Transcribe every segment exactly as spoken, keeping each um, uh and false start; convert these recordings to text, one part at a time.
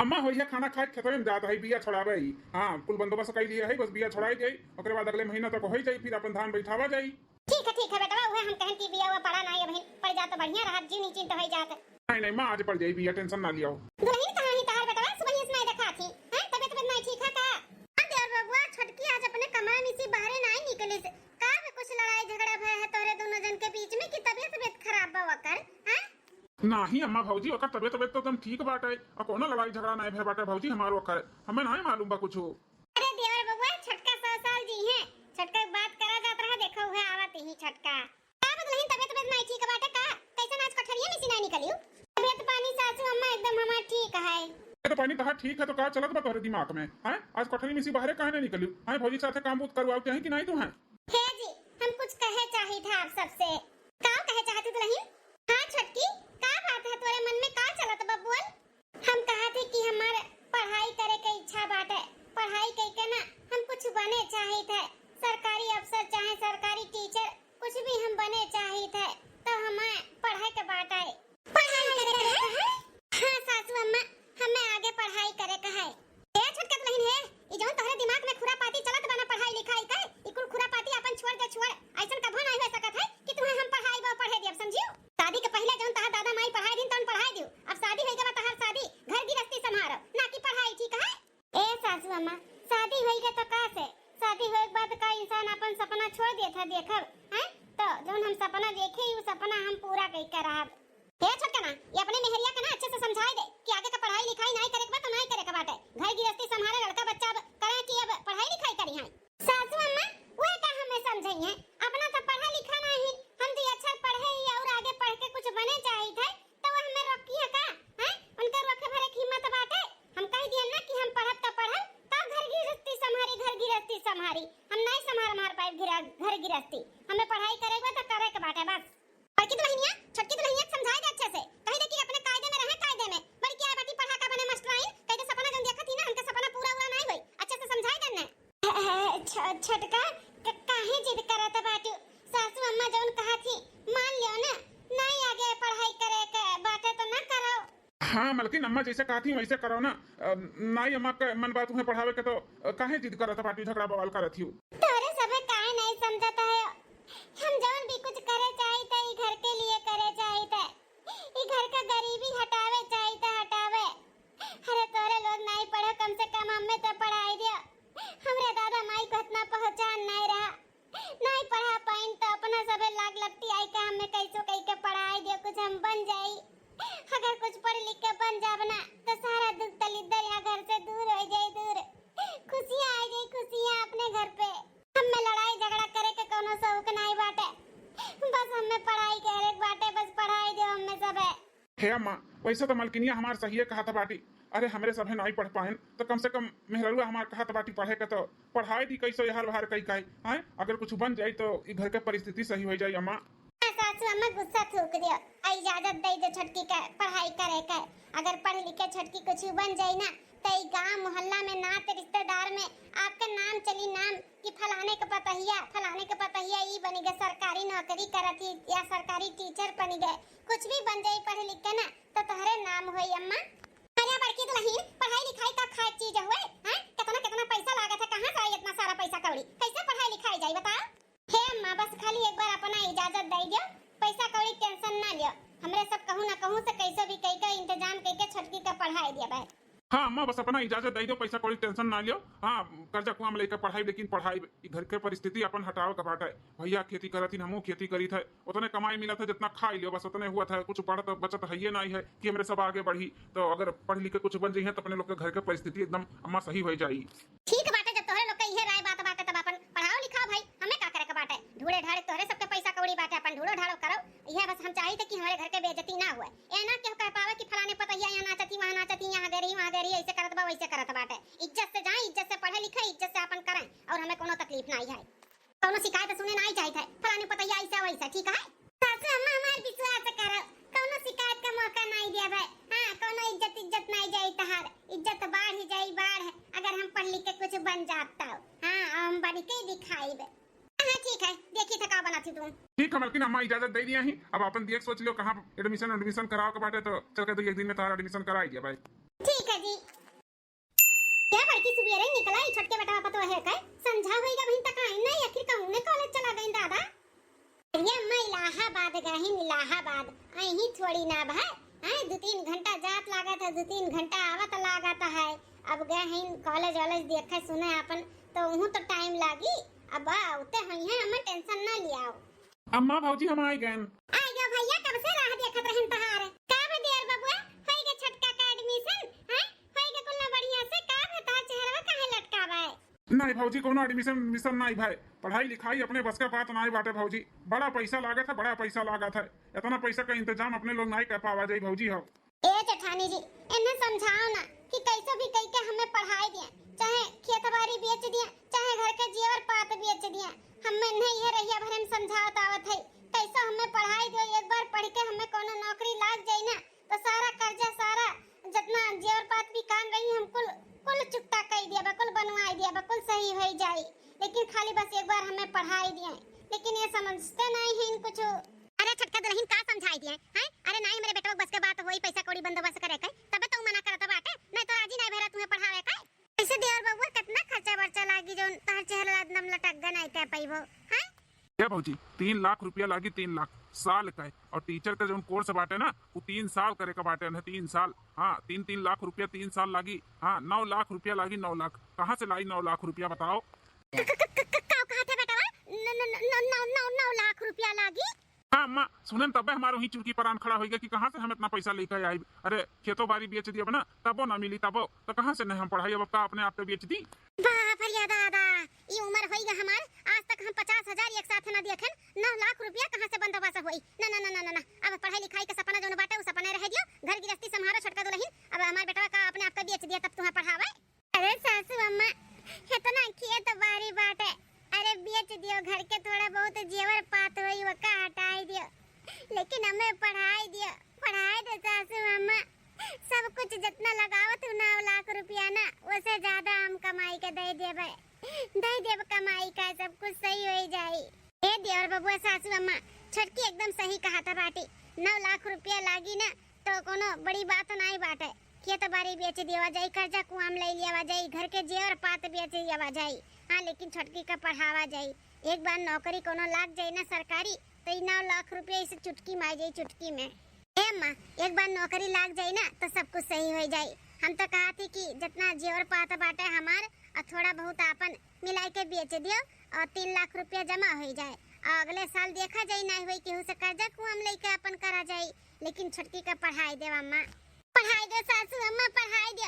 अम्मा होइहे खाना खाए खेतवे में जात है, बिया छोड़ावे ही। हाँ, कुल बंदोबस्त कई लिए है, बस बिया छोड़ाई जाई, ओकरे बाद अगले महीना तक होई जाई, फिर अपन धान बैठावा जाई। ठीक है, ठीक है बेटवा, उहे हम कहन कि बिया हुआ पड़ा ना, अबहिन पड़ जात तो बढ़िया रहत, जीव निचिंत होई जात। नहीं, नहीं माँ, आज पड़ जाई बिया, tension ना लियो। दुलहिन कहाँ ही तहार बेटवा, सुबह ही इसमें देखा थी, हैं? तबियत, तबियत नहीं ठीक है का? हाँ देवर बबुआ, छोटकी आज अपने कमरा में से बाहरे नहीं निकलिस। का बे, कुछ लड़ाई झगड़ा भय है तोहरे दोनों जन के बीच में कि तबियत, तबियत खराब बा ओकर, हैं? नाही अम्मा भौजी, ओकर तबियत, तबियत तो एकदम ठीक बाटे, और कोनो लड़ाई झगड़ा नहीं भय बाटे भौजी हमार ओकर, हमें नहीं मालूम बा कुछ। अरे देवर बबुआ, छोटका सौ साल जी हैं, छोटका बात करा जात रहा, देखो हुए आवत ही छोटका। का बा दुलहिन, तबियत, तबियत नहीं ठीक बाटे का? कैसन आज कोठरिया में से नहीं निकलियो? तबियत पानी सासू अम्मा एकदम हमार ठीक है। ये तो पानी तहार ठीक है तो का चलत बा तोहरे दिमाग में, हैं? आज कोठरी में से बाहरे काहे नहीं निकलियो, हैं? भौजी के साथे काम बूत करवाओ चाहे कि नहीं तू हैं? हे जी, हम कुछ कहे चाहित है आप सबसे। का कहे चाहत है दुलहिन? हाँ छोटकी, का बात है तोरे मन में, का चलत बा बोल? हम कहत है कि हमार पढ़ाई करे के इच्छा बाटे, पढ़ाई कइके ना हम कुछ बने चाहित है, सरकारी अफसर चाहे सरकारी teacher कुछ भी हम बने चाहित है, तो हमें पढ़े के बाटे। पढ़ाई करे के है? हाँ सासू अम्मा, हमें आगे पढ़ाई करे के है। ए छोटका दुलहिन हे, ई जौन तोहरे दिमाग में खुरापाती चलत बा ना पढ़ाई लिखाई के, ई कुल खुरापाती अपन छोड़ दे छोड़। ऐसन कभो नहीं हो सकत है कि तुहे हम पढ़ाई वो पढ़े दियब, समझियो? शादी के पहले जौन तहार दादा माई पढ़ाई दिन तौन पढ़ाई दियो, अब शादी हो गवा तहार शादी, घर गिरस्ती संभारो, ना कि पढ़ाई, ठीक है? ए सासू अम्मा, शादी होई के तो का से? शादी होए के बाद का इंसान अपन सपना छोड़ देत है देखब, हैं? तो जौन हम सपना देखे ही, उ सपना हम पूरा कई के रहब। हे छोटकना, ये अपने मेहरिया के ना अच्छे से समझाए दे कि आगे का पढ़ाई लिखाई नाई करे के बा तो नाई करे के बाटे। घर गिरस्ती संभाले, लड़का बच्चा अब करे कि अब पढ़ाई लिखाई करी हैं। सासू अम्मा, वह का हमें समझई हैं? अपना तो पढ़ा लिखा नाहीं, हम दुई अक्षर पढ़े ही और आगे पढ़ के कुछ बने चाहित है, तो वह हमें रोकी है का? हैं? उनका रोके भरे की हिम्मत बाटे? हम कह दिया ना कि हम पढ़ब तो पढ़ब, तब घर गिरस्ती संभारी, घर गिरस्ती संभारी। हम नाहीं संभार मार पाए गिरा-, घर गिरस्ती। हमें पढ़ाई करे के बा तो करे के बाटे बस। बड़की दुलहिनिया, छोटकी दुलहिनिया के समझाए दे अच्छे से, कह दे कि अपने कायदे में रहे, कायदे में। बड़की आए बाटी पढ़ा का बने मास्टराइन, कह दे सपना जौन देखत ही ना, हमके सपना पूरा हुआ नाहीं होई, अच्छे से समझाए दे ने। छ-, छोटका, क-, काहे जिद करत बाटू? सासू अम्मा जौन कहा थी, मान लियो ना, नाहीं आगे पढ़ाई करे के बाटे तो ना करो। हाँ मलकिन, अम्मा जैसे कहा थी वैसे करो ना। अ, नाहीं अम्मा के मन बात तुम्हें पढ़ावे के तो, अ, काहे जिद करत बाटू, झगड़ा बवाल करत हियो? तोरे सबे काहे नाहीं समझत है? हम जौन भी कुछ करे चाहित है, ई घर के लिए करे चाहित है, ई घर का गरीबी हटावे चाहित है, हटावे। अरे तोरे लोग नाहीं पढ़ो, कम से कम हमें तो पढ़ाई दियो। हमरे दादा माई को इतना पहचान नाहीं रहा, नाहीं पढ़ा पाइन तो अपना सबे लाग लपटी आई के हमें कैसो कई के पढ़ाई दियो, कुछ हम बन जाई। अगर कुछ पढ़ लिख के बन जाब ना तो सारा दुख दलिद्दर यहाँ घर से दूर हो जाई, दूर। खुशियाँ आ जाई, खुशियाँ अपने घर पे। हमें लड़ाई झगड़ा करे के कोनो शौक नाहीं बाटे, बस हमें पढ़ाई करे के बाटे, बस पढ़ाई दो हमें सबे। हे अम्मा, वैसे तो मलकिनिया हमार सहिए कहत बाटी। अरे हमरे सभे नाहीं पढ़ पाएन तो कम से कम मेहररुआ हमार कहत बाटी पढ़े के, तो पढ़ाई दी कैसो यहर बहार कई काई, हैं? अगर कुछ बन जाई तो ई घर के परिस्थिति सही हो जाई अम्मा। हाँ सासू अम्मा, गुस्सा थूक दियो, आ इजाजत दे दे छोटकी के पढ़ाई करे के। अगर पढ़ लिख के छोटकी कुछ बन जाई ना तो ई गांव मोहल्ला में नात रिश्तेदार में आपका नाम चली, नाम कि फलाने के पतहिया, फलाने के पतहिया ई बनी गए, सरकारी नौकरी करत ही या सरकारी teacher बनी गए, कुछ भी बन जाई पढ़ लिख के ना तो तोहरे नाम होई अम्मा। अरे बड़की दुलहिन, पढ़ाई लिखाई का खाए चीज हुए, हैं? कितना कितना पैसा लागत है, कहाँ से आई इतना सारा पैसा कौड़ी? कैसे पढ़ाई लिखाई जाई बताओ? हे अम्मा, बस खाली एक बार अपना इजाजत दे दियो, पैसा कौड़ी tension ना लियो, हमरे सब कहूँ ना कहूँ से कैसे भी कई के इंतजाम कई के छोटकी के पढ़ाई दिया भाई। हाँ अम्मा, बस अपना इजाजत दे दो, पैसा कौड़ी tension ना लियो। हाँ, कर्जा कुआ में लेके पढ़ाई, लेकिन पढ़ाई, ई घर के परिस्थिति अपन हटावे के बाटे। भैया खेती करत ही, हमहू खेती करीत है, उतने कमाई मिलत है जितना खाई लियो, बस उतने हुआ था, कुछ बढ़त बचत है ये नाहीं है कि हमरे सब आगे बढ़ी। तो अगर पढ़ लिख के कुछ बन जाइए तो अपने लोग के घर के परिस्थिति एकदम अम्मा सही हो जाई। ठीक बाटे, जब तोहरे लोग के इहे राय बात बाटे तब अपन पढ़ाओ लिखाओ भाई, हमें का करे के बाटे? ढूढ़े ढाढ़े तोहरे सबके पैसा कौड़ी बाटे, अपन ढूढ़ो ढाढ़ो करो। इहे बस हम चाहित है कि हमरे घर के बेइज्जती ना हुए। ए ना केहू कह पावे कि फलाने पतहिया यहाँ नाचत ही, वहाँ नाचत ही, यहाँ गए रही, वहाँ गए रही, ऐसे करत बा, वैसे करत बाटे। इज्जत से जाए, इज्जत से पढ़े लिखे, इज्जत से अपन करें, और हमें कोनो तकलीफ ना आई है। कोनो शिकायत सुने ना आई चाहित है, फलाने पतहिया ऐसा वैसा, ठीक है? सासू अम्मा हमार विश्वास करो, कोनो शिकायत का मौका नहीं दिया भाई। हाँ, कोनो इज्जत, इज्जत नहीं जाई तहार, इज्जत बाढ़ ही जाई बाढ़, अगर हम पढ़ लिख के कुछ बन जात तो। हाँ, हम बन के दिखाई बे। हाँ, ठीक है, देखी था का बनाती तू। ठीक है मलकिन, अम्मा इजाजत दे दिया ही, अब अपन देख सोच लियो कहाँ admission, admission कराओ के बाटे, तो चल के दो एक दिन में तारा admission कराई दिया भाई। ठीक है जी। अरे निकला, ई छोटके बेटवा पतोहे का समझा होइगा बहिन, त काहे नहीं, आखिर कहूँ ने कॉलेज चला गई दादा। अरे अम्मा, इलाहाबाद गहिन, इलाहाबाद, अहीं थोड़ी ना भाई, हैं, दू तीन घंटा जात लागत है, दू तीन घंटा आवत लागत है। अब गहिन कॉलेज वॉलेज देखे सुने आपन, तो उहूँ तो टाइम लागी। अब आवते होइहैं, अम्मा टेंशन ना लियाओ। अम्मा भौजी हम आइ गएन। आइ गए भैया, कब से राह देखत रहन तहार। का बा देवर बबुआ, होइगा छोटका का एडमिशन? हैं, होइगा कुल ना बढ़िया से? का बा तहार चेहरवा काहे लटका बा? नहीं भौजी, कोनो एडमिशन मिशन नहीं भाई। पढ़ाई लिखाई अपने बस का बात नहीं बाटे भौजी, बड़ा पैसा लागत है, बड़ा पैसा लागत है। इतना पैसा का इंतजाम अपने लोग नहीं कर पावा जाई भौजी हो। ए जेठानी जी, इन्हें समझाओ ना कि कैसे भी कई के हमें पढ़ाई दिया, चाहे खेत बाड़ी बेच दिया, चाहे घर के जेवर पात बेच दिया। हमें इन्हें यह रहिया भरे में समझावत आवत है, कैसे हमें पढ़ाई दियो। एक बार पढ़ के हमें कोनो नौकरी लाग जाई ना, तो सारा कर्जा, सारा जितना जेवर पात भी कान रही, हम कुल, कुल चुकता कर दिया बा, कुल बनवाई दिया बा, कुल सही हो जाई। लेकिन खाली बस एक बार हमें पढ़ाई दिए, लेकिन ये समझते नहीं है इन कुछ। अरे छोटका दुलहिन, का समझाई दिए हैं? अरे नाहीं, हमरे बेटवा बस के बात होई, पैसा कौड़ी बंदोबस्त करे के, तबे तो मना करत बाटे, नहीं तो राजी नहीं भरा तुम्हें पढ़ावे के। कैसे देवर बबुआ, कितना खर्चा बर्चा लागी जौन तहर चेहरा एकदम लटक गन आइते पैबो, हैं? ए भौजी, तीन लाख रुपया लागी, तीन लाख साल का, और टीचर का जौन कोर्स बाटे ना, वो तीन साल करे का बाटे ना, तीन साल। हाँ, तीन, तीन लाख रुपया तीन साल लागी। हाँ, नौ लाख रुपया लागी, नौ लाख। कहाँ से लाई नौ लाख रुपया, बताओ? क-, क-, क-, क-, का कहत है बेटवा? न-, न-, न-, नौ, नौ, नौ, नौ लाख रुपया लागी? हाँ अम्मा, सुनेन तबे हमार वहीं चुरकी परान खड़ा होइगा कि कहाँ से हम इतना पैसा लेकर आइब। अरे, खेतो बाड़ी बेच दियब ना, तबो ना मिली, तबो। तो कहाँ से नहीं हम पढ़ाई, अब का अपने आप पे बेच दी? बाप रे दादा, ई उम्र होइगा हमार, आज तक हम पचास हजार एक साथ ना देखेन, नौ लाख रुपया कहाँ से बंदोबस्त होई? ना, ना, ना, ना, ना, ना। अब पढ़ाई लिखाई के सपना जौन बाटे, उ सपना रह दियो, घर गृहस्थी संभारो छोटका दुलहिन, अब हमार बेटवा का अपने आप का बेच दिया तब तुम्हें पढ़ावे? अरे सासू अम्मा, इतना खेत बाड़ी बाटे, अरे बेच दियो, घर के थोड़ा बहुत जेवर पात होई, वका हटाई दियो, लेकिन हमें पढ़ाई दियो, पढ़ाई दे सासू अम्मा। सब कुछ जितना लगावत हूँ नौ लाख रुपया ना, ओसे ज्यादा हम कमाई के दे देबे, दे देब कमाई का, सब कुछ सही हो जाई। ए देवर बबुआ, सासू अम्मा, छोटकी एकदम सही कहत बाटी। नौ लाख रुपया लागी ना, तो कोनो बड़ी बात नाई बाटे। खेत बाड़ी बेच देवा जाई, कर्जा कुआम ले लेवा जाई, घर के जेवर पात बेच देवा जाई। हाँ, लेकिन छोटकी का पढ़ावा जाई। एक बार नौकरी कोनो लाग जाई ना सरकारी, तो ई नौ लाख रुपया इसे चुटकी में आ जाई, चुटकी में। ए अम्मा, एक बार नौकरी लाग जाई ना, तो सब कुछ सही हो जाई। हम तो कहा थी कि जितना जेवर पात बाटे हमार, और थोड़ा बहुत आपन मिलाई के बेच दियो, और तीन लाख रुपया जमा हो जाए, और अगले साल देखा जाई, ना होई केहू से कर्जा कुआम लेके आपन करा जाई, लेकिन छोटकी का पढ़ाई देवा अम्मा। पढ़ाई दो सासू अम्मा, पढ़ाई दो।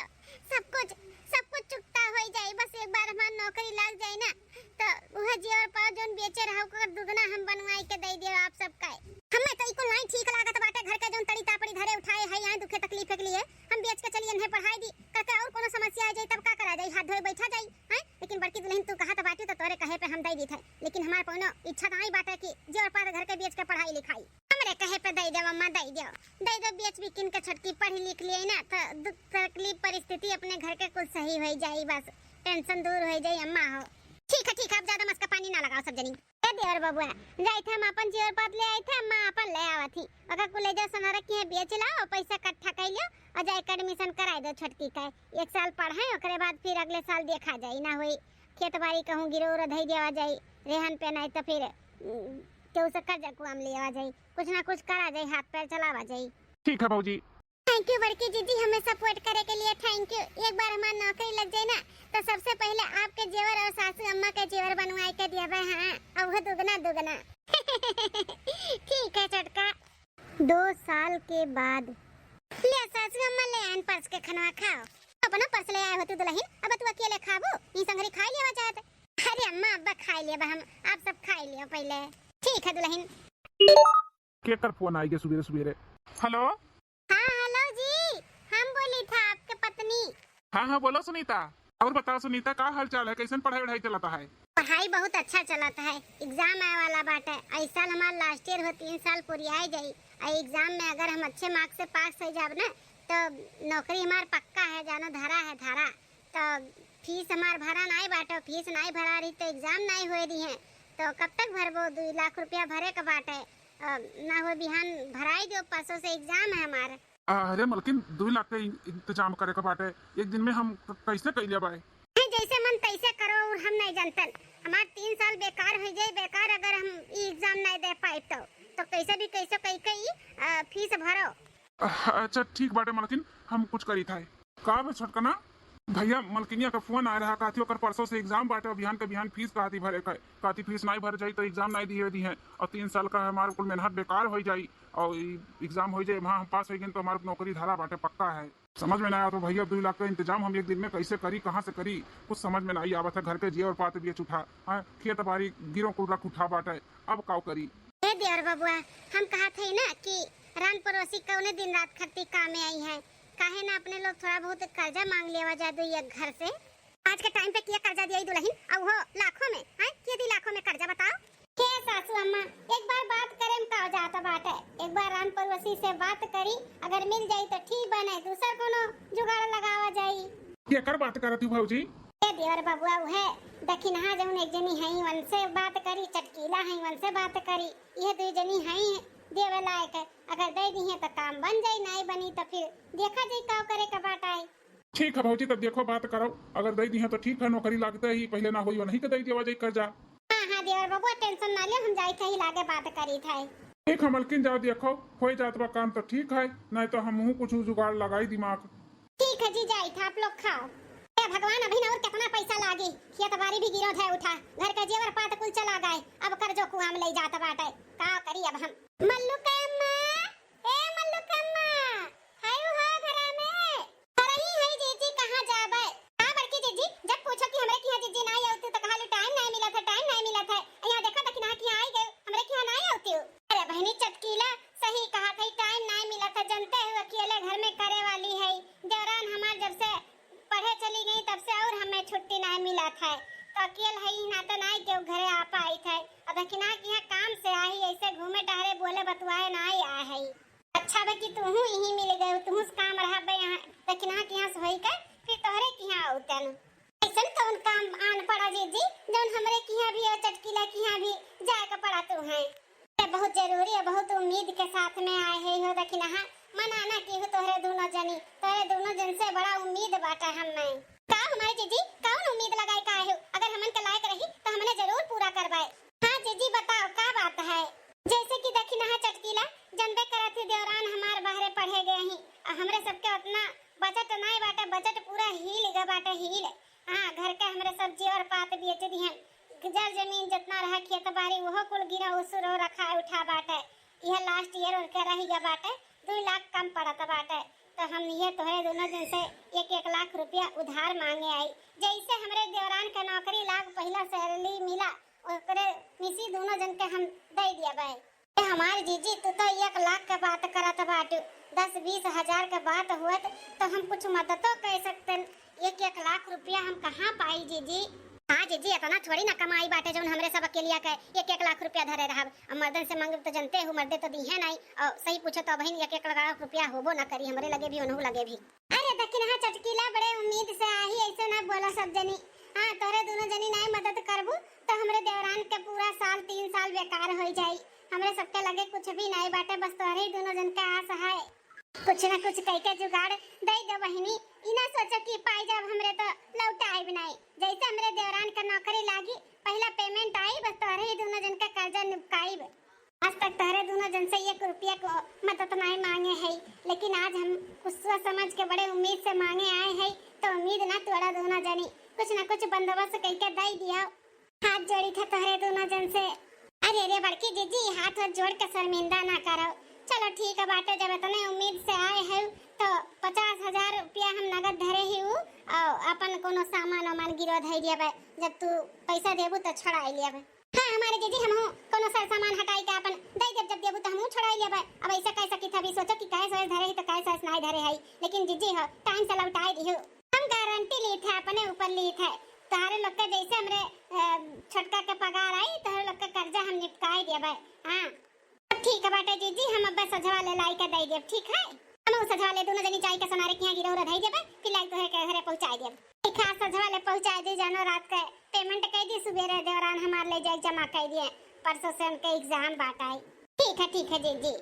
सब कुछ, सब कुछ चुकता हो जाई, बस एक बार हमार नौकरी लाग जाई ना, तो वह जेवर पाव जौन बेचे रहो, ओकर दुगना हम बनवाई के दे देब आप सबका। हमें तो इको लाइन ठीक लागत बाटे, घर के जौन तड़ी तापड़ी धरे उठाए है, यहाँ दुखे तकलीफ के लिए हम बेच के चली इन्हें पढ़ाई दी, करके और कोनो समस्या आ जाई तब का करा जाई, हाथ धोए बैठा जाई, हैं? लेकिन बड़की दुलहिन तू कहत बाटी तो तोरे कहे पे हम दे दीत है, लेकिन हमार कोनो इच्छा नाई बाटे कि जेवर पाव घर के बेच के पढ़ाई लिखाई। हमरे कहे पे दे देव अम्मा, दे देव, दे देव, बेच बिकिन के छोटकी पढ़ लिख लिए ना, तो दुख तकलीफ परिस्थिति अपने घर के कुछ सही हो जाई, बस टेंशन दूर हो जाई अम्मा हो। ठीक है, ठीक है, अब ज्यादा मस्का पानी ना लगाओ सब जनी। ए देवर बबुआ, जाइत हम अपन जेवर पात ले आइत है, अम्मा अपन ले आवत ही, ओकर कुल ले जाओ सोनारा के यहाँ बेच लाओ, पैसा इकट्ठा कर लियो और जाए के एडमिशन कराए दो छोटकी का। एक साल पढ़ाए, ओकरे बाद फिर अगले साल देखा जाई, ना होई खेत बाड़ी कहूँ गिरो उरो धई देवा जाई, रेहन पे नहीं तो फिर, उम, केहू से कर्जा कुआम लेवा जाई, कुछ ना कुछ करा जाई, हाथ पैर चलावा जाई। ठीक है भौजी। थैंक यू बड़की जीजी, हमें सपोर्ट करे के लिए थैंक यू। एक बार हमार नौकरी लग जाए ना, तो सबसे पहले आपके जेवर और सासू अम्मा के जेवर बनवाए के दिया भाई, हाँ, अब वो दुगना दुगना। ठीक है छोटका। दो साल के बाद। ले सासू अम्मा, ले आन परस के खनवा खाओ। अपना परस ले आए हो तू दुलहिन, अब तू अकेले खाबू? ई संगरी खाई लेवा जात। अरे अम्मा, अब्बा खाई लेबा हम, आप सब खाई लियो पहले। ठीक है दुलहिन। केकर फोन आई गे सुबेरे सुबेरे? हेलो। हाँ, हेलो जी, हम बोली था आपके पत्नी। हाँ, हाँ, बोलो सुनीता। और बताओ सुनीता, का हाल चाल है, कैसन पढ़ाई वढ़ाई चलता है? पढ़ाई बहुत अच्छा चलत है, एग्जाम आए वाला बाटे। इस साल हमार लास्ट ईयर हो, तीन साल पुरियाए जाई। आ एग्जाम में अगर हम अच्छे मार्क्स से पास हो जाब ना, तो नौकरी हमार पक्का है, जानो धरा है, धरा। तो फीस हमार भरा नाई बाटे, फीस नाई भरा रही तो एग्जाम नाई होए रही है, तो कब तक भरबो? दो लाख रुपया भरे के बाटे, अ, ना हो बिहान भराई दो, परसों से एग्जाम है हमार। अरे मलकिन, दो लाख के इन-, इंतजाम करे के बाटे, एक दिन में हम क-, कैसे कैले बाए? हैं, जैसे मन तैसे करो, और हम नहीं जानतन। हमार तीन साल बेकार हो जाए, बेकार अगर हम ई एग्जाम नहीं दे पाए तो, तो कैसे भी कैसे कई कई, अ, फीस भरो। अच्छा ठीक बाटे मलकिन, हम कुछ करी था। का बे छोटकना? भैया, मलकिनिया का फोन आए रहा, कहती ओकर परसों से एग्जाम बाटे, बिहान के बिहान फीस कहती भरे के, कहती फीस नहीं भर जाई तो एग्जाम नहीं दिए दी है, और तीन साल का हमार कुल मेहनत बेकार हो जाई, और ई एग्जाम हो जाए, वहाँ हम पास हो गए तो हमार नौकरी धरा बाटे, पक्का है। समझ में ना आया तो भैया, दो लाख का इंतजाम हम एक दिन में कैसे करी, कहाँ से करी, कुछ समझ में नहीं आवत है। घर के जेवर पात बिया चुठा, हाँ, खेत बारी गिरो कुल रख उठा बाटे, अब काव करी? ए देवर बबुआ, हम कहत हई ना कि रान पड़ोसी कौने दिन रात खत्ती कामे आई है, काहे ना अपने लोग थोड़ा बहुत कर्जा मांग लेवा जा दो एक घर से। आज के टाइम पे किया कर्जा दिया दुल्हन, और वो लाखों में, हैं? किया दी लाखों में कर्जा, बताओ। हे सासू अम्मा, एक बार बात करे में का जात बाटे, एक बार रान पड़ोसी से बात करी, अगर मिल जाई तो ठीक बने, दूसर कोनो जुगाड़ लगावा जाई। केकर बात करत हू भौजी? ए देवर बबुआ, उहे दखिनहा जौन एक जनी हई, वनसे बात करी, चटकीला हई, वनसे बात करी। इहे दुई जनी हई देवे लायक, अगर दे दिहे तो काम बन जाई, नाई बनी तो फिर देखा जाई का करे का बात आई। ठीक है भौजी, तब देखो बात करो, अगर दे दिहे तो ठीक है, नौकरी लागते ही पहले ना होई, वही के दे देवा जाई कर्जा। हाँ, हाँ, देवर बबुआ, टेंशन ना ले, हम जाई कहीं लागे बात करी थे। ठीक है मलकिन, जाओ देखो, हो जात बा काम तो ठीक है, नहीं तो हमहू कुछ जुगाड़ लगाई दिमाग। ठीक है जी, जाई था आप लोग खाओ। हे भगवान, अभी ना और कितना पैसा लागी, खेत बारी भी गिरो धे उठा, घर का जेवर पात कुल चला गए, अब कर्जो कुआम ले जात बाटे, का करी अब हम। मल्लू के अम्मा, ए मल्लू के अम्मा, है हो घरा में? घरही है जीजी, कहाँ जाबे? का बड़की जीजी, जब पूछो कि हमरे किहाँ जीजी नाई आवती तो कहालू टाइम नाई मिलत है, टाइम नाई मिलत है। यहाँ देखो तो किहाँ किहाँ आई गए, हमरे किहाँ नाई आवती हो। अरे बहनी चटकीला, सही कहा थी, टाइम नाई मिलत है, जानते हो अकेले घर में करे वाली है। देवरान हमार जब से पढ़े चली गई तब से और हमें छुट्टी नाई मिलत है, तो अकेल है ही ना तो नाई केहू घरे आ पाई थे। अब दखिना किहाँ काम से आई, ऐसे घूमे टहरे बोले बतुआए नाई आए है। अच्छा बा कि तुहू यहीं मिल गए, तुहू से काम रहा बे यहाँ, दखिना किहाँ से होई के, फिर तोहरे किहाँ आउतन। ऐसन कौन काम आन पड़ा जीजी, जौन हमरे किहाँ भी और चटकीला किहाँ भी जाए के पड़ा तू है? अरे बहुत जरूरी है, बहुत उम्मीद के साथ में आए है हो दखिनहा, मना ना की हो तोहरे दोनों जनी, तोहरे दोनों जन से बड़ा उम्मीद बाटे हमें। का हमारे जीजी, कौन उम्मीद लगाए का आए हो? अगर हमन के लायक रही तो हमने जरूर पूरा करवाए। हाँ जीजी, बताओ का बात है? जैसे कि दखिनहा चटकीला, जनबे करत ही देवरान हमार बाहरे पढ़े गए ही, आ हमरे सबके उतना बजट नाई बाटे, बजट पूरा हिल गए बाटे, हिल। हाँ, घर के हमरे सब जेवर पात बेच दिहन, जर जमीन जितना रहा खेत बारी, वह कुल गिरा उसुरो रखा उठा बाटे। यह लास्ट ईयर उनके रह गया बाटे, दो लाख कम पड़त बाटे। तो हम ये तोहरे दोनों जन से एक एक लाख रुपया उधार मांगे आई। जैसे हमरे देवरान के नौकरी लाग, पहला सैलरी मिला, ओकरे मिसी दोनों जन के हम दे दिया बाई। ए हमार जीजी, तू तो एक लाख के बात करत बाटू, दस बीस हजार के बात हुअत तो हम कुछ मददो कर सकतन। एक एक लाख रुपया हम कहाँ पाई जीजी? हाँ जीजी, इतना थोड़ी ना कमाई बाटे जौन हमरे सब अकेलिया के एक एक लाख रुपया धरे रहब। अब मर्दन से मांगब तो जनते हो, मर्दे तो दीहे नहीं, और सही पूछो तो अबहिन एक एक लाख रुपया होबो ना करी हमरे लगे भी, उनहू लगे भी। अरे दखिनहा चटकीला, बड़े उम्मीद से आही, ऐसे ना बोला सब जनी। हाँ, तोहरे दोनों जनी नाई मदद करबू तो हमरे देवरान के पूरा साल, तीन साल बेकार हो जाई। हमरे सबके लगे कुछ भी नाई बाटे, बस तोहरे ही दोनों जन के आस है। कुछ ना कुछ कई के जुगाड़ दे दे बहिनी, ई ना सोचो कि पाई जाब हमरे तो लौटाइब नाई। जैसे हमरे देवरान के नौकरी लागी, पहला पेमेंट आई, बस तोहरे ही दोनों जन के कर्जा निपकाइब। आज तक तोहरे दोनों जन से एक रुपया को मदद नाई मांगे है, लेकिन आज हम कुछ सोच समझ के बड़े उम्मीद से मांगे आए हैं, तो उम्मीद ना तोड़ा दोनों जनी, कुछ ना कुछ बंदोबस्त करके दे दिया। हाथ जोड़ी थे तोहरे दोनों जन से। अरे रे बड़की जीजी, हाथ वाथ जोड़ के शर्मिंदा ना करो। चलो ठीक है बाटे, जब इतने उम्मीद से आए हो तो पचास हजार रुपया हम नगद धरे ही हूँ, और अपन कोनो सामान वामान गिरो धई दिया, जब तू पैसा देबू तो छड़ाई लिया। हाँ, हमारे जीजी, हमहू कोनो सर सामान हटाई के आपन दे देब, जब देबू तो हमहू छोड़ाई लेबै। अब ऐसा कह सकी था, अभी सोचो कि कैश वैश धरे ही तो कैश वैश नाई धरे है, लेकिन जीजी हो, टाइम से लौटाई दिहू। हम गारंटी ली थे, अपने ऊपर ली थे। तोहरे लोग के जैसे हमरे, अ, छोटका के पगार आई, तोहरे लोग के कर्जा हम निपटाई देबै। हाँ, ठीक है बाटे जीजी, हम अब सझवा ले लाई के दे देब, ठीक है? हम उ सझवा ले दोनों जनी जाई के सोनारे के यहाँ गिरौरा धई देबे, फिर लाई तोहरे के घरे पहुँचाई देब। ठीक है, सझवा ले पहुँचाई दे जानो, रात के पेमेंट कई दी, सुबेरे देवरान हमार ले जाई जमा कई दिए, परसों से उनके एग्जाम बाटाई। ठीक है, ठीक है जीजी।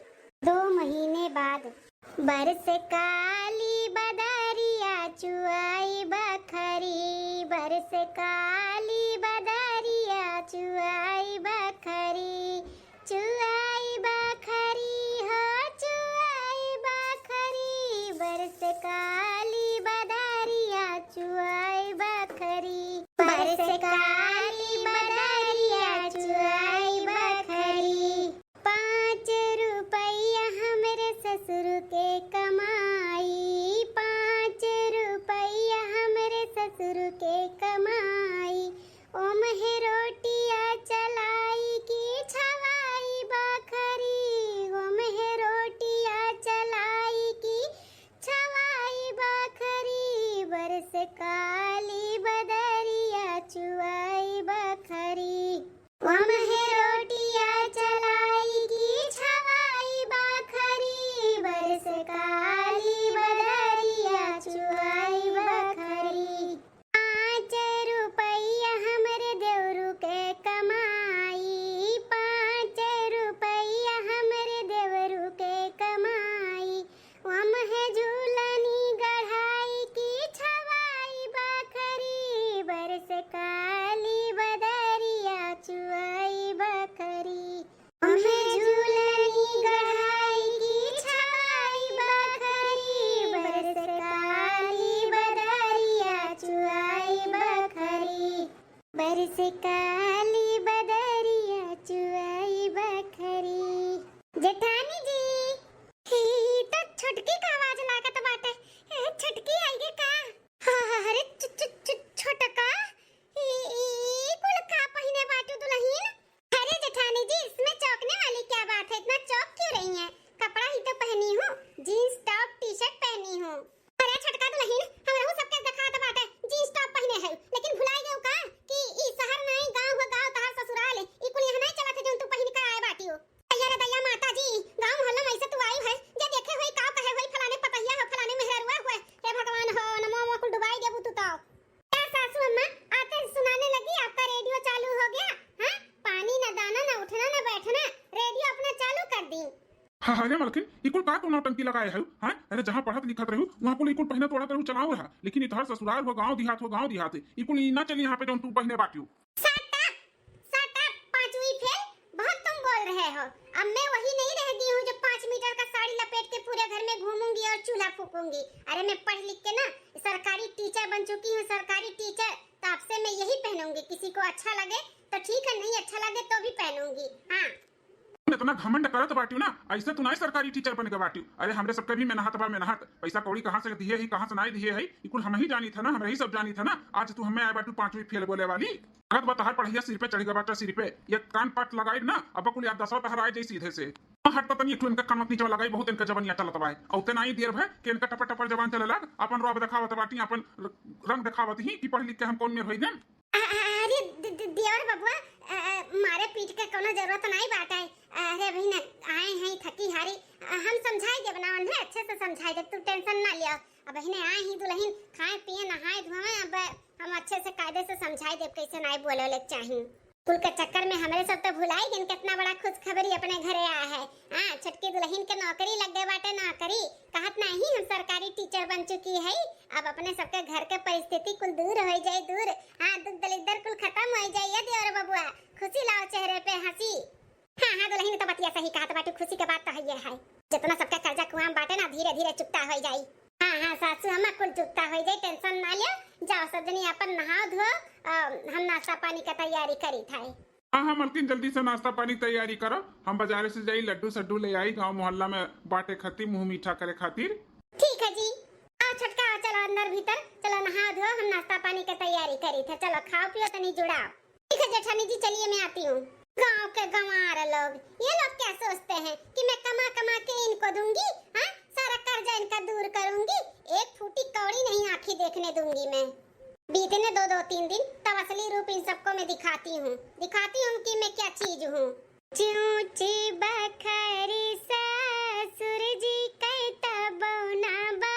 दो महीने बाद। बरस काली बदरिया चुआई बखरी, बरस काली बदरिया चुआई बखरी, चुआई बखरी हो, चुआई बखरी, बरस काली बदरिया चुआई बखरी, बरस काली बदरिया चुआई बखरी। पाँच रुपया हमरे ससुर के कमाई, पाँच रुपया हमरे ससुर के कमाई, ओमहे रोटिया चलाई की छवाई बखरी, ओमहे रोटिया चलाई की छवाई बखरी, बरस काली बदरिया चुआई बखरी। ओमहे रोटिया चलाई की छवाई बखरी, बरस काली बदरिया चुआई बखरी। पाँच रुपया हमरे देवरू के कमाई, पाँच रुपया हमरे देवरू के कमाई, ओमहे झूलनी गढ़ाई की छवाई बखरी, बरस काली बदरिया चुआई बखरी। ओमहे झूलनी गढ़ाई की छवाई बखरी, बरस काली बदरिया चुआई बखरी, बरस काली बदरिया चुआई बखरी। जेठानी जी, ई तो छोटकी का आवाज लागत बाटे। ए, छोटकी आई गे का? हाँ, हाँ, अरे छ-, छ-, छ-, छोटका, ई, ई, ई कुल का पहिने बाटू दुलहिन? अरे जेठानी जी, इसमें चौंकने वाली क्या बात है? इतना चौंक क्यों रही हैं? कपड़ा ही तो पहनी हूँ, jeans top T-shirt पहनी हूँ। अरे छोटका दुलहिन, हमरहू सबके देखात बाटे, jeans top पहिने है, लेकिन भुलाई गयो का कि ई शहर नाई, गाँव हो गाँव, तहार ससुराल है, ई कुल यहाँ नाई चलत है जौन तू पहिन कर आए बाटियो। दैया रे दैया माता जी, गाँव मोहल्ला में ऐसे तू आई है, जे देखे होई काव कहे होई, फलाने पतहिया हो, फलाने मेहररुआ हुए। हे भगवान हो, नमो नमो कुल डुबाई देबू तू तो। क्या सासू अम्मा, आते सुनाने लगी, आपका रेडियो चालू हो गया? हाँ, पानी ना दाना, ना उठना ना बैठना, रेडियो अपना चालू कर दी। हाँ, अरे मलकिन, ई कुल का तू नौटंकी लगाए है? हाँ, अरे जहाँ पढ़त लिखत रहू, वहाँ कुल ई कुल पहिनत ओढ़त रहू, चलाओ रहा। लेकिन इधर ससुराल हो, गाँव देहात हो, गाँव देहात है, ई कुल ई ना चली यहाँ पे जौन तू पहिने बाटियो। Shut up! Shut up, पांचवी फेल, बहुत तुम बोल रहे हो। अब मैं वही नहीं रह गई हूँ जो पाँच मीटर का साड़ी लपेट के पूरे घर में घूमूंगी और चूल्हा फूकूंगी। अरे मैं पढ़ लिख के ना सरकारी teacher बन चुकी हूँ, सरकारी teacher। तो अब से मैं यही पहनूंगी, किसी को अच्छा लगे तो ठीक है, नहीं अच्छा लगे तो भी पहनूंगी। हाँ। इतना घमंड करत बाटियो ना, ऐसे तू नाई सरकारी teacher बन के बाटियो। अरे हमरे सबके भी मेहनत बा, मेहनत। पैसा कौड़ी कहाँ से दिए ही, कहाँ से नाई दिए है, ई कुल हम ही जानी था ना, हमरे ही सब जानी था ना। आज तू हमें आए बाटू पांचवी फेल बोले वाली। अगर बा तहार पढ़ैया सिर पे चढ़ गया बाटा, सिर पे। ये कान पाट लगाई ना, अब कुल याद दसवा तहार आए जाई सीधे से। हाँ, हट तो तनी एक ठो इनका कान मत नीचे लगाई, बहुत इनका जबनिया चलत बा। औते नाई देर भर के इनका टपर टपर जबान चले लाग, अपन रोब देखावत बाटी, अपन र-, रंग देखावत ही कि पढ़ लिख के हम कौन मेर होई गन। अ-, अ-, अरे दे-, दे-, देवर बबुआ, अ, अ, मारे पीट के कोनो जरूरत नाई बाटे। अरे अभी न आए हैं थकी हारी, अ, हम समझाई देब ना उन्हें, अच्छे से समझाई देब, तू tension ना लियो। अब अबहिने आए ही दुलहिन, खाए पिए नहाए धोए, अब हम अच्छे से कायदे से समझाई देब कैसे नाई बोले ले चाही। कुल के चक्कर में हमरे सब तो भुलाई गइन कितना बड़ा खुशखबरी अपने घरे आया है। हाँ, छोटकी दुलहिन के नौकरी लग गए बाटे, नौकरी। कहत नाही हम सरकारी teacher बन चुकी है। अब अपने सबके घर के परिस्थिति कुल दूर हो जाए, दूर। हाँ, दुख दलिद्दर कुल खत्म हो जाए, ये देवर बबुआ। खुशी लाओ चेहरे पे हंसी। हाँ, हाँ, दुलहिन तो बतिया सही कहत बाटू, खुशी के बात तो हइये है। जितना सबके कर्जा कुआम बाटे ना, धीरे धीरे चुकता हो जाई। हाँ, हाँ, सासू अम्मा कुल चुकता हो जाई, tension ना लियो। जाओ सब जनी अपन नहाओ धो, अ, हम नाश्ता पानी का तैयारी करी था। हाँ, हाँ, मलकिन, जल्दी से नाश्ता पानी की तैयारी करो। हम बाजारे से जाई, लड्डू सड्डू ले आई, गाँव मोहल्ला में बाटे खातिर, मुँह मीठा करे खातिर। ठीक है जी। आओ छोटका, आओ, चलो अंदर भीतर, चलो नहा धो, हम नाश्ता पानी के तैयारी करी थे। चलो खाओ पियो, तनी जुड़ाओ। ठीक है जेठानी जी, चलिए मैं आती हूँ। गाँव के गंवार लोग, ये लोग क्या सोचते हैं कि मैं कमा कमा के इनको दूंगी? हाँ, सारा कर्जा इनका दूर करूंगी, एक फूटी कौड़ी नहीं आँखी देखने दूंगी मैं। बीतने दो, दो तीन दिन, तब असली रूप इन सबको मैं दिखाती हूँ, दिखाती हूँ कि मैं क्या चीज हूँ। चूची बखरी ससुर जी के तबो ना बा,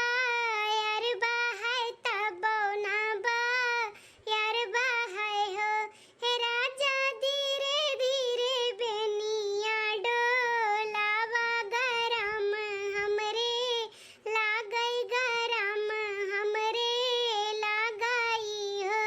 यार बा है तबो ना बा, यार बा है हो। हे राजा धीरे धीरे बेनिया डोलावा, गरम हमरे लागई, गरम हमरे लागई हो।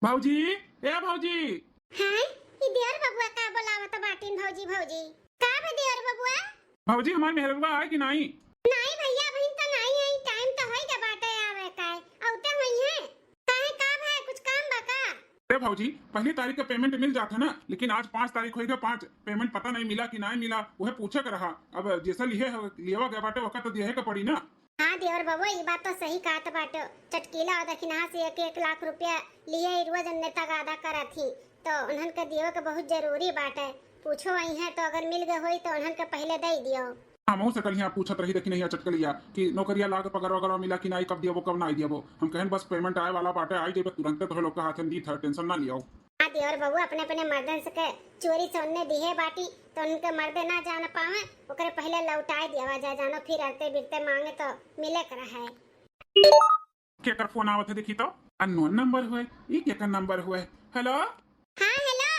भौजी, ए भौजी। हाँ, ई देवर बबुआ का बोलावत बाटिन भौजी, भौजी? का बा देवर बबुआ? भौजी, हमार मेहररुआ आए कि नाई? नाई भैया, अबहिन त नाई आई, टाइम त होई गए बाटे आवे का, औते होई है। काहे, का भा, कुछ काम बा का? अरे भौजी, पहली तारीख का पेमेंट मिल जात है ना, लेकिन आज पाँच तारीख होई गए, पाँच पेमेंट पता नहीं मिला कि नाई मिला, वह पूछे के रहा। अब जैसा लिहे हो, लियवा गए बाटे, ओका तो दिहे के पड़ी ना। हाँ देवर बबुआ, ई बात तो सही कहत बाटो। चटकीला और दखिनहा से एक एक लाख रुपया लिए ही रोज नेता का अदा करत ही, तो उन्हन के दियो के बहुत जरूरी बाटे। पूछो आई है तो अगर मिल गए होई तो उन्हन के पहले दे दियो। हमहू से कल यहाँ पूछत रही दखिनहा चटकलिया कि नौकरिया लाग पगार वगैरह मिला कि नाई, कब दियबो कब नाई दियबो। हम कहन बस पेमेंट आए वाला बाटे, आई जेबे तुरंते तोहे लोग के हाथे दी था, टेंशन ना लियो। हाँ देवर बबुआ, अपने अपने मर्दन से के चोरी से उन्ने दिहे बाटी, तो उनके मर्दे ना जान पावे, ओकरे पहले लौटाए दियावा जाए, जानो फिर अरते बिरते मांगे तो मिले के रहे। केकर फोन आवत है देखी तो? अननोन नंबर हुए, ई केकर नंबर हुए? हेलो? हाँ हेलो।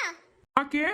हाँ के?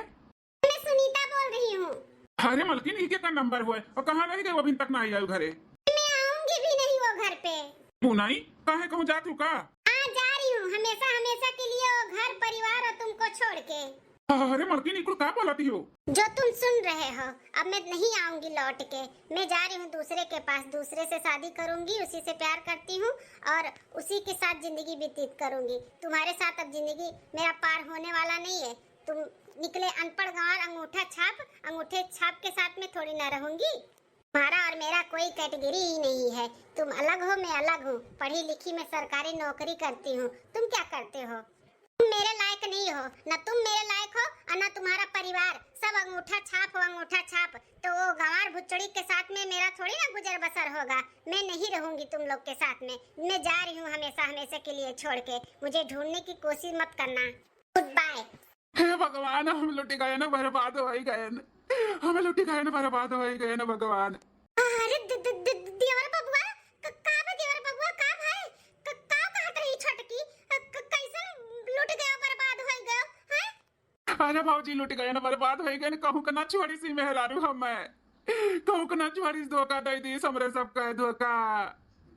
मैं सुनीता बोल रही हूँ। अरे मलकिन, ई केकर नंबर हुए और कहाँ रह गए, अभी तक ना आई आयु घरे? मैं आऊंगी भी नहीं वो घर पे। तू नहीं, काहे कहूँ जात हूँ का? हाँ जा रही हूँ, हमेशा हमेशा के लिए वो घर परिवार और तुमको छोड़ के। अरे मलकिन, ई कुल का बोलती हो? जो तुम सुन रहे हो, अब मैं नहीं आऊंगी लौट के। मैं जा रही हूँ दूसरे के पास, दूसरे से शादी करूंगी, उसी से प्यार करती हूँ और उसी के साथ जिंदगी व्यतीत करूंगी। तुम्हारे साथ अब जिंदगी मेरा पार होने वाला नहीं है। तुम निकले अनपढ़ गंवार अंगूठा छाप, अंगूठे छाप के साथ में थोड़ी ना रहूंगी। तुम्हारा और मेरा कोई कैटेगरी ही नहीं है। तुम अलग हो, मैं अलग हूँ। पढ़ी लिखी मैं सरकारी नौकरी करती हूँ, तुम क्या करते हो? तुम मेरे लायक नहीं हो, ना तुम मेरे लायक हो और ना तुम्हारा परिवार। सब अंगूठा छाप हो, अंगूठा छाप। तो वो गंवार भुचड़ी के साथ में मेरा थोड़ी ना गुजर बसर होगा। मैं नहीं रहूंगी तुम लोग के साथ में। मैं जा रही हूँ हमेशा हमेशा के लिए छोड़ के। मुझे ढूंढने की कोशिश मत करना। गुड बाय। हे भगवान, हम लुटि गए न, बर्बाद होइ गए न, हम लुटि गए न, बर्बाद होइ गए न भगवान। अरे द-, द-, द-, देवर बबुआ, क-, का बा देवर बबुआ, का भाई? क-, का कहत रही छोटकी? क-, क-, कैसन लुटि गयो, बर्बाद होइ गयो, हैं? अरे भौजी, लुटि गए न, बर्बाद होइ गए न, कहूँ के ना छोड़िस ई मेहरारू हमें। कहूँ के ना छोड़िस, धोखा दे दीस हमरे सबके, धोखा।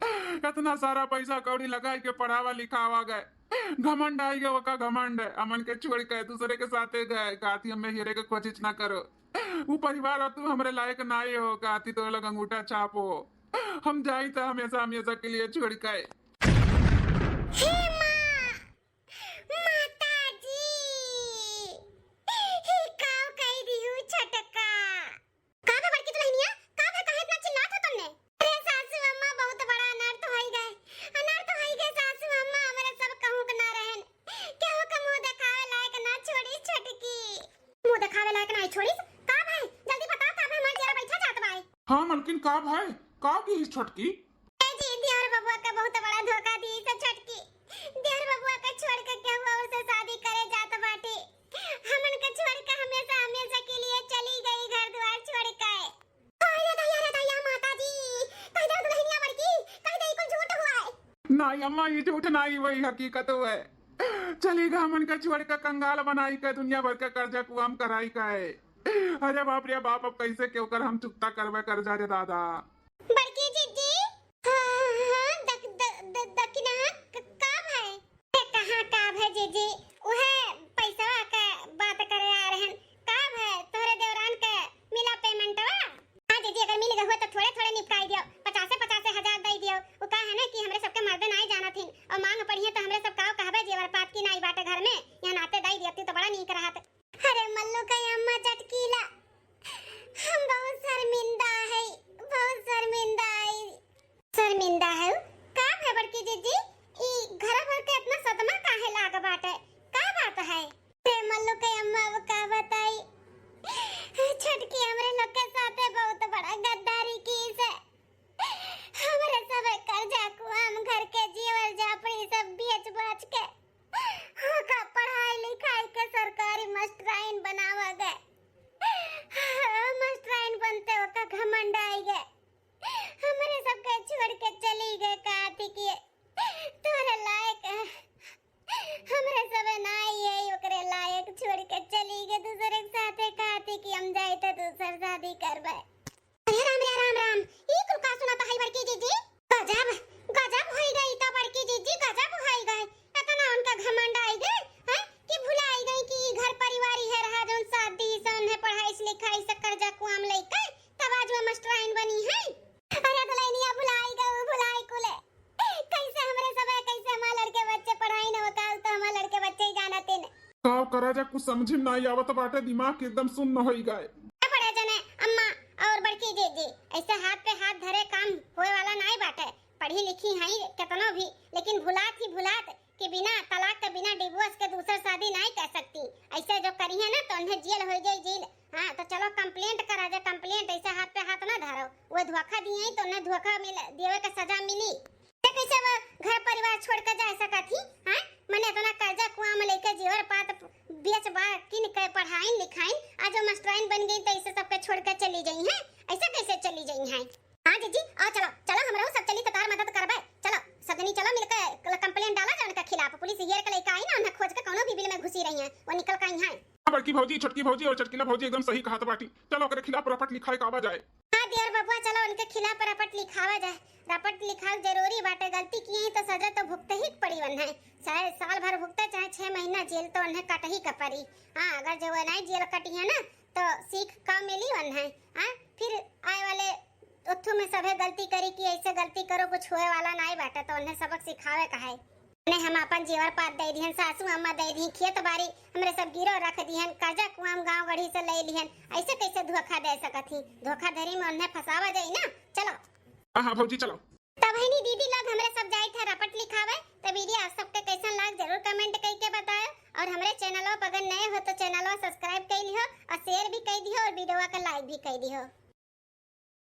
इतना सारा पैसा कौड़ी लगाई के पढ़ावा लिखावा गए, घमंड आई गए ओका, घमंड। हमन के छोड़ के दूसरे के साथे गए, कहती हमें हेरे के कोशिश ना करो। ऊ परिवार अब तू हमरे लायक नाई हो, कहती तो लोग अंगूठा छाप हो। हम जाई त हमेशा हमेशा के लिए छोड़ के। हे माँ, माता जी, हे काव कह दिहू छोटका? का भा बड़की दुल्हनिया, का भा, काहे इतना चिल्लात हो तुमने? अरे सासू अम्मा, बहुत बड़ा अनर्थ होई गए, अनर्थ होई गए सासू अम्मा, हमरे सब कहूँ के ना रहन, केहू के मुंह देखावे लायक ना छोड़िस छोटकी। मुंह देखावे लायक ना छोड़िस? का भाई, जल्दी बताओ, का भाई, हमार जियरा बैठा जात बाय। हाँ मलकिन, का भाई, का की छोटकी? ए जी, देवर बबुआ का बहुत बड़ा धोखा दी से छोटकी। देवर बबुआ का छोड़ के केहू और से शादी करे जात बाटे। हमन के छोड़ के हमेशा, हमेशा के लिए चली गई घर द्वार छोड़ के। अरे दैया रे दैया, माता जी, कह दे दुल्हनिया बड़की, कह दे कुल झूठ हुआ है। नहीं अम्मा, ये झूठ नहीं, वही हकीकत हुआ है। चली गई हमन के छोड़ के, कंगाल बनाई के, दुनिया भर के कर्जा कुआम कराई के। अरे बाप रे बाप, अब कैसे के ओकर हम चुकता करबे कर्जा रे दादा। बड़की जिज्जी, हाँ, हाँ, दक-, द-, द-, दकिना, क-, का भाई? ए, कहाँ का भाई जिज्जी, उहे पैसवा के बात करे आ रहन। का भाई, तोहरे देवरान के मिला पेमेंटवा? हाँ जिज्जी, अगर मिल गए हुए तो थोड़े थोड़े निपटाई दियो, पचासे पचासे हजार दे दियो। वो का है ना कि हमरे सबके मर्दे नाई जानत हिन और मांग पड़िए तो हमरे सब काव कहबे जेवर पात की नाई बाटे घर में, यहाँ नाते दे दियती तो बड़ा नीक रहत। अरे मल्लू के अम्मा चटकीला, हम बहुत शर्मिंदा है, बहुत शर्मिंदा है। शर्मिंदा है? का है बड़की जिज्जी? ई घर भर के इतना सदमा काहे लाग बाटे? राजा, कुछ समझी में नाई आवत बाटे, दिमाग एकदम सुन्न होई गए। ए बड़े जने अम्मा और बड़की जीजी, ऐसे हाथ पे हाथ धरे काम होए वाला नाई बाटे। पढ़ी लिखी हई केतनो भी, लेकिन भुलात ही भुलात कि बिना तलाक के, बिना डिवोर्स के दूसर शादी नाई कर सकती। ऐसे जो करिहे ना तो उन्हें जेल हो जाई, जेल। हाँ, तो चलो complaint करा जा, complaint। ऐसे हाथ पे हाथ ना धरो, वो धोखा दिए तो उन्हें धोखा मिल, देवे के सजा मिली। ते कैसे वो घर परिवार छोड़ के जा सकत ही? हाँ, मने इतना कर्जा कुआं में लेके जेवर पात बेच बार किन के पढ़ाइन लिखाइन, आज वो मास्टराइन बन गई तो ऐसे सबके छोड़ के चली जाई हैं? ऐसे कैसे चली जाई हैं? हाँ जीजी, आओ चलो, चलो हमरो सब चली तो तार मदद करबे। चलो सब जनी चलो मिलके ल-, complaint डाला जाए उनके खिलाफ। पुलिस हेर के लेके आई ना, उन्हें खोज के कौनो भी बिल में घुसी रही हैं, वो निकल के आई हैं। हाँ, बड़की भौजी, छोटकी भौजी और चटकीला भौजी एकदम सही कहत बाटी। चलो ओकरे खिलाफ रपट लिखाए के आवा जाए। हाँ देवर बबुआ, चलो उनके खिलाफ रपट लिखावा जाए। रपट लिखाल जरूरी बाटे, गलती किए ही तो सजा तो भुगते ही पड़ी वन्हें। चाहे साल भर भुगते, चाहे छह महीना जेल तो उन्हें कट ही का पड़ी। हाँ, अगर जो वो नहीं जेल कटी है ना तो सीख का मिली वन्हें। हाँ, फिर आए वाले ओथू में सभे गलती करी कि ऐसे गलती करो, कुछ होए वाला नाई बाटे, तो उन्हें सबक सिखावे का है। ने हम अपन जेवर पात दे दिहन, सासू अम्मा दे दिहन, खेत बाड़ी हमरे सब गिरो रख दिहन, कर्जा कुआम गांव गढ़ी से ले लिहन, ऐसे कैसे धोखा दे सकत ही? धोखाधड़ी में उन्हें फंसावा जाई ना। चलो। हाँ, हाँ भौजी, चलो। तब बहिनी दीदी लोग हमरे सब जाइत है रपट लिखावे। तो वीडियो आप सबके कैसन लाग जरूर comment करके बताओ, और हमरे चैनलो पर अगर नए हो तो चैनलो subscribe कर लिहो और share भी कर दिहो और वीडियो का like भी कर दिहो।